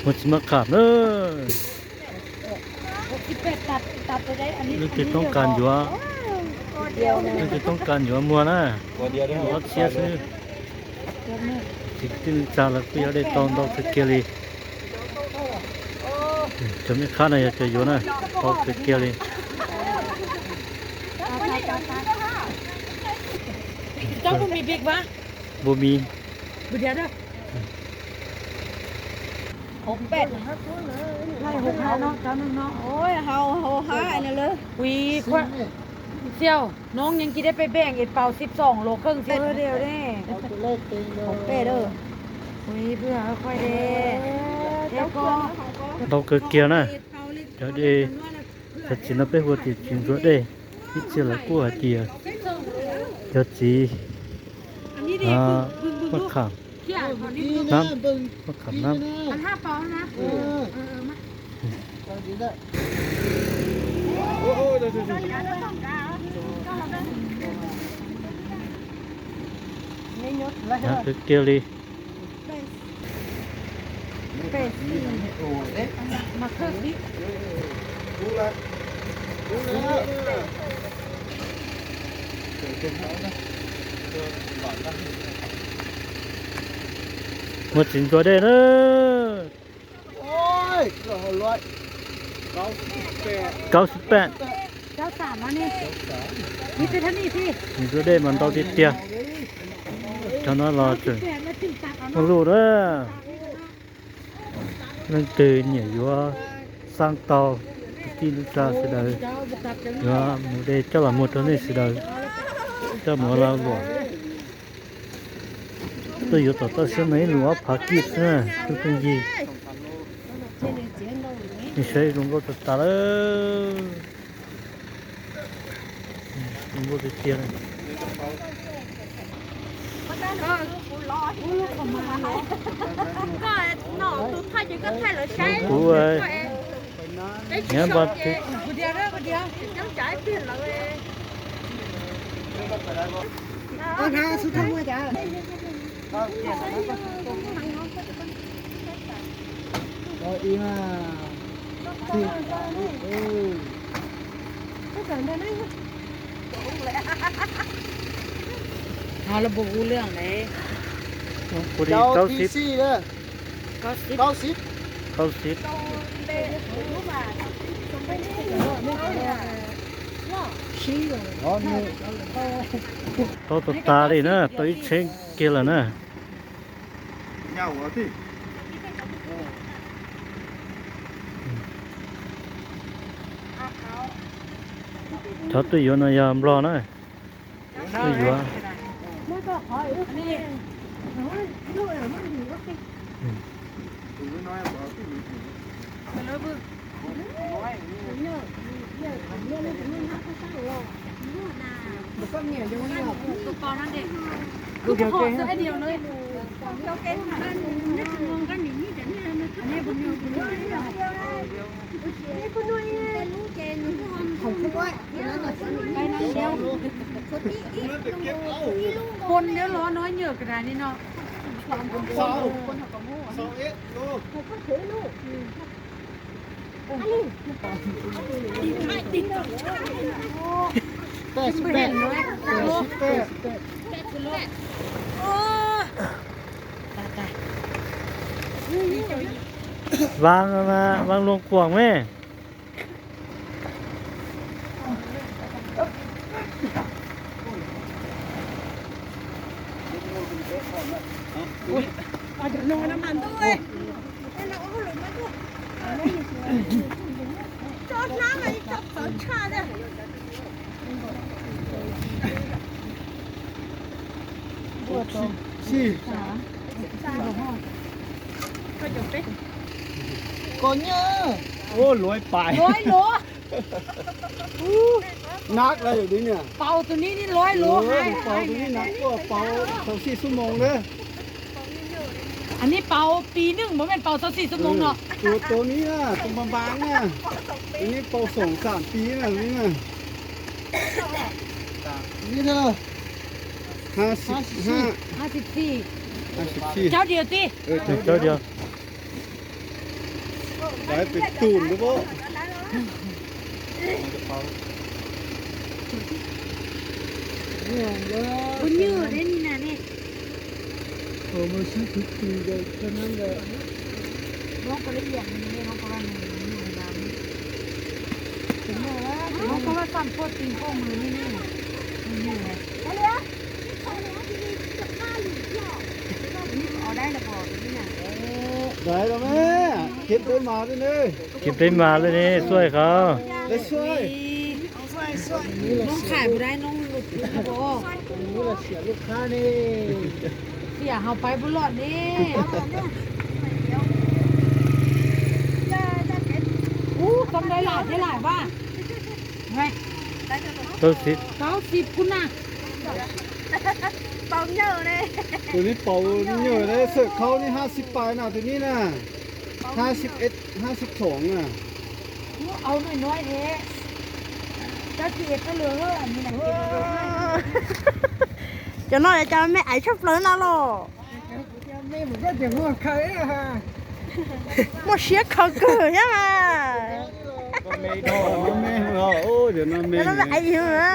Muaj txiv maj kham na. Leej twg toob kas yuav, leej twg toob kas yuav muag na. Ob txhiab xwb. Txiv tij neej tsa lawv kuj yuav dej tau ntau kawg kiag li. Cov me khab no yog cov yuav na, tau kawg kiag li. Npua mis. Ui, xiau,น้องยังกินได้ไปแบ่งไอ้เปาสิบสองโลครึ่งสิ เออ เดี๋ยวดิ เปาสิบแปดเด้อ อุ้ย เพื่อค่อยเด้ เดี๋ยวก็ Ntau kawg kiag na. Cov dej, cov txiv no peb hu tias txiv ntsuag dej, ib txhia lawv kuj hais tias cov txiv maj kham, maj kham nab. Nab kawg kiag li. Muaj txiv ntsuag dej na. Kaub sib pem. Txiv ntsuag dej mas ntau tiag tiag. Cov no los tseem muaj luj na. Leej twg nyiam yuav xab tau, kwv tij neej tsa sawv daws yuav mus de coj los muag rau nej sawv daws coj mus ua lag luam. Tuaj yuav tom toj siab no ib lus ob phav kij xwb na tus phooj ywg. Nej saib zoo nkauj tas tas lawm. Zoo nkauj tiag tiag li. Kuv, eh, nyiam npog. Hos lawv puas hu lwj ne? Hu li kaub xib. Kaub xib. Kaub xib. Tau tas tas li na, tau ib tsheb kiag lawm na. Cov tuaj yuav no yog Nplog na. Tuaj yuav. Pon nyob los no nyiam kawg li no. Vaaj, vaaj luag kuam me. Koj nyiam. Ua luav pais. Nab lawm yom, paus tus ni ni luav luav. Paus tus ni nab kuaj paus txaus xij xuab moos na. Anij paus pis nwj mas mej paus txaus xij xuab moos no. Tus tus ni na, tus npas npas na. Tus ni paus xoom xam pis na tus ni na. Ni na. Hab sib, hab sib txij. Cov diav tib. Cov diav. Daiv pem tus ntua pab. Kuv nywj deb ni na ne. Daiv los mas, khiav peb mas li ne, khiav peb mas li ne, xuaij qhov. Xiam hauv paib puab loj ne. Ub, txom dai lam thiab lam vaj. Tau xib kub na. Tus nib paus nyuj ne, xwm khau nib hab sib pais na, tus nib na. Hab sib, hab sib thoom na. Cov no yog cov me aiv tshaj plaws na los. Muaj siab khaws kawg thiab mas. Cov no me aiv heev na.